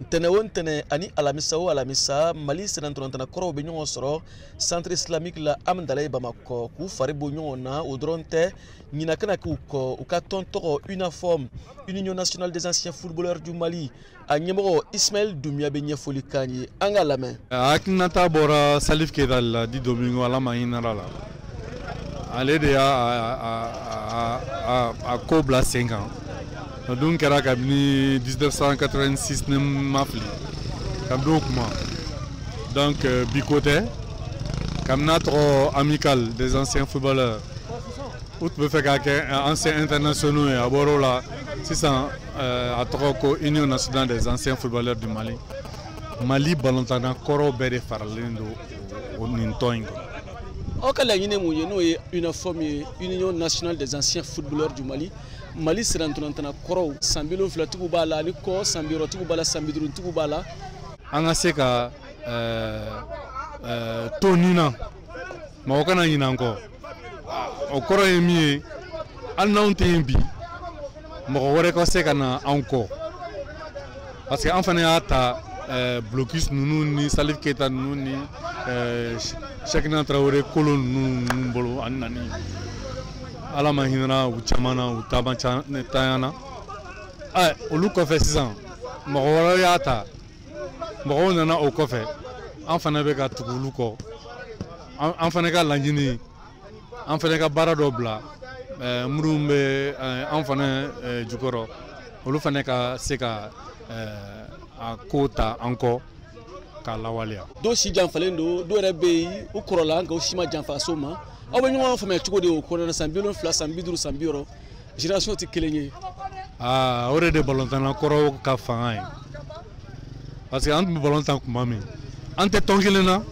Ntɛnɛn o ntɛnɛn ani alamisa o alamisa, Mali sennantolatan kɔrɔw bɛ ɲɔgɔn sɔrɔ Centre Islamique la Amdalaye Bamakɔ k'u fari bɔ ɲɔgɔn na. O dɔrɔn tɛ, ɲinan kana k'u kɔ, u ka tɔn tɔgɔ UNAFOM, Union nationale des anciens footballeurs du Mali, a ɲɛmɔgɔ Ismaël Doumbia bɛ ɲɛfɔli k'an ye, an k'a lamɛn. Hakilinata bɔra Salif Keita la dit Domingo, Ala ma hinɛ la, ale de y'a a ko bila sen kan. O dun kɛra kabini 1986, ni ma fili, kabini o kuma. Donc bi ko tɛ. Kabini n'a tɔgɔ Amicale des anciens footballeurs, u tun bɛ fɛ k'a kɛ anciens internationaux ye, a bɔr'o la. Sisan a tɔgɔ ko Union nationale des anciens footballeurs du Mali. Mali balontanna kɔrɔw bɛɛ de faralen don o nin tɔn in kɔnɔ. Aw ka laɲini mun ye, n'o ye UNAFOM ye, Union nationale des anciens footballeurs du Mali? Mali sennantolatan kɔrɔw, san 70tigiw b'a la ani kɔ, san 60tigiw b'a la, san 50tigiw b'a la. An ka se ka to nin na, mɔgɔ kana ɲinɛ an kɔ. O kɔrɔ ye min ye, hali n'anw tɛ yen bi, mɔgɔ wɛrɛ ka se ka na anw kɔ, parce que an fana y'a ta blocus ninnu ni Salif Keita ninnu ni Cheikhna Traoré Kolo ninnu bolo ani nani. Ala ma hinɛna u caman na, u taama tanyana. Olu kɔfɛ, sisan mɔgɔ wɛrɛw y'a ta, mɔgɔw nana o kɔfɛ, an fana bɛ ka tugu olu kɔ. An fana ka laɲini, an fana ka baara dɔ bila minnu bɛ an fana jukɔrɔ, olu fana ka se ka a ko ta an kɔ k'a lawaleya. Dɔw si janfalen don, dɔw yɛrɛ bɛ yen, u kɔrɔla, nka u si ma janfa so ma. Aw bɛ ɲɔgɔn faamuya cogo di o kɔnɔna na? San 70, san 50, san 60, génération tɛ kelen ye. Aa, o de balontanna kɔrɔw ka fanga ye, parce que an tun bɛ balon tan tuma min, an tɛ tɔn kelen na,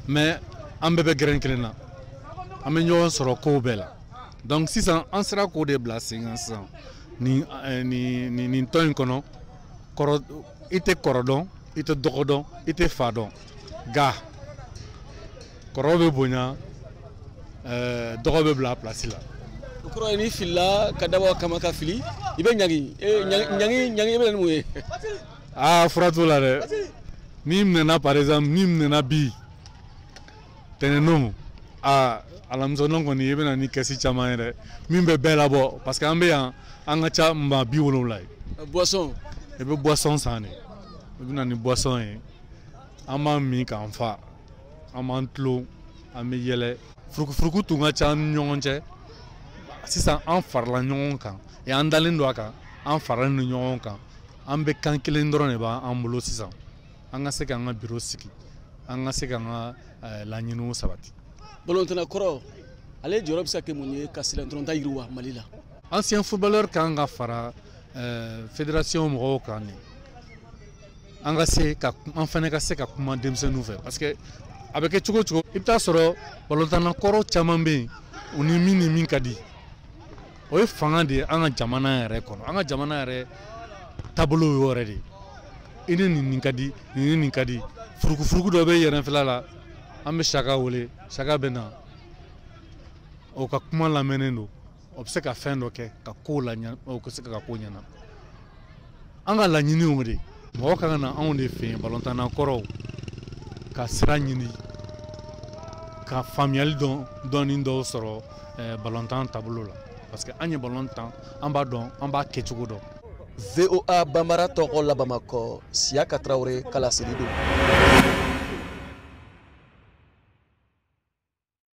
mais an bɛɛ bɛ gɛrɛn kelen na, an bɛ ɲɔgɔn sɔrɔ kow bɛɛ la. Donc sisan an sera k'o de bila sen kan sisan nin nin nin tɔn in kɔnɔ. Kɔrɔ, i tɛ kɔrɔ dɔn, i tɛ dɔgɔ dɔn, i tɛ fa dɔn, nka kɔrɔ bɛ bonya, dɔgɔ bɛ bila a place la. O kɔrɔ ye n'i filila ka dabɔ a kama ka fili, i bɛ ɲangi. Ɲangi, ɲangi, i bɛ na ni mun ye? Aa, fura t'o la dɛ. N'i minɛna, par exemple n'i minɛna bi tɛnɛn, aa, alamisɔnɔ kɔni, i bɛ na ni kɛsi caman ye dɛ, min bɛ bɛɛ labɔ, parce que an bɛ yan, an ka ca maa 70 ye. Boisson. I bɛ boisson san de, i bɛ na ni boisson ye, an b'an min k'an fa, an b'an tulon, an bɛ yɛlɛ. Furukufuruku tun ka ca an ni ɲɔgɔn cɛ. Sisan an farala ɲɔgɔn kan, an dalen don a kan, an faralen don ɲɔgɔn kan, an bɛ kan kelen dɔrɔn de b'an bolo sisan, an ka se k'an ka biro sigi, an ka se k'an ka laɲiniw sabati. Balontanna kɔrɔ, ale jɔyɔrɔ bɛ se ka kɛ mun ye ka sennantolatan yiriwa Mali la? Ancien footballeur kan ka fara fédération mɔgɔw kan de, an ka se ka, an fana ka se ka kuma denmisɛnninw fɛ, parce que a bɛ kɛ cogo o cogo, i bɛ taa sɔrɔ balontanna kɔrɔ caman bɛ yen, u ni min ni min ka di, o ye fanga de ye an ka jamana yɛrɛ kɔnɔ. An ka jamana yɛrɛ taabolo y'o yɛrɛ de ye. I ni nin nin ka di, nin ni nin ka di, furukufuruku dɔ bɛ yɛrɛfɛla la, an bɛ Saka wele, Saka bɛ na, o ka kuma lamɛnnen don, o bɛ se ka fɛn dɔ kɛ ka kow la, o ka se ka ko ɲɛna. An ka laɲini y'o de ye. Mɔgɔ ka kan na anw de fɛ yen, balontanna kɔrɔw, ka sira ɲini ka faamuyali dɔn dɔɔni dɔw sɔrɔ balontan taabolo la, parce que an ye balon tan, an b'a dɔn, an b'a kɛcogo dɔn. VOA Banbara tɔgɔ la Bamakɔ, Siyaka Tarawele ka laseli don.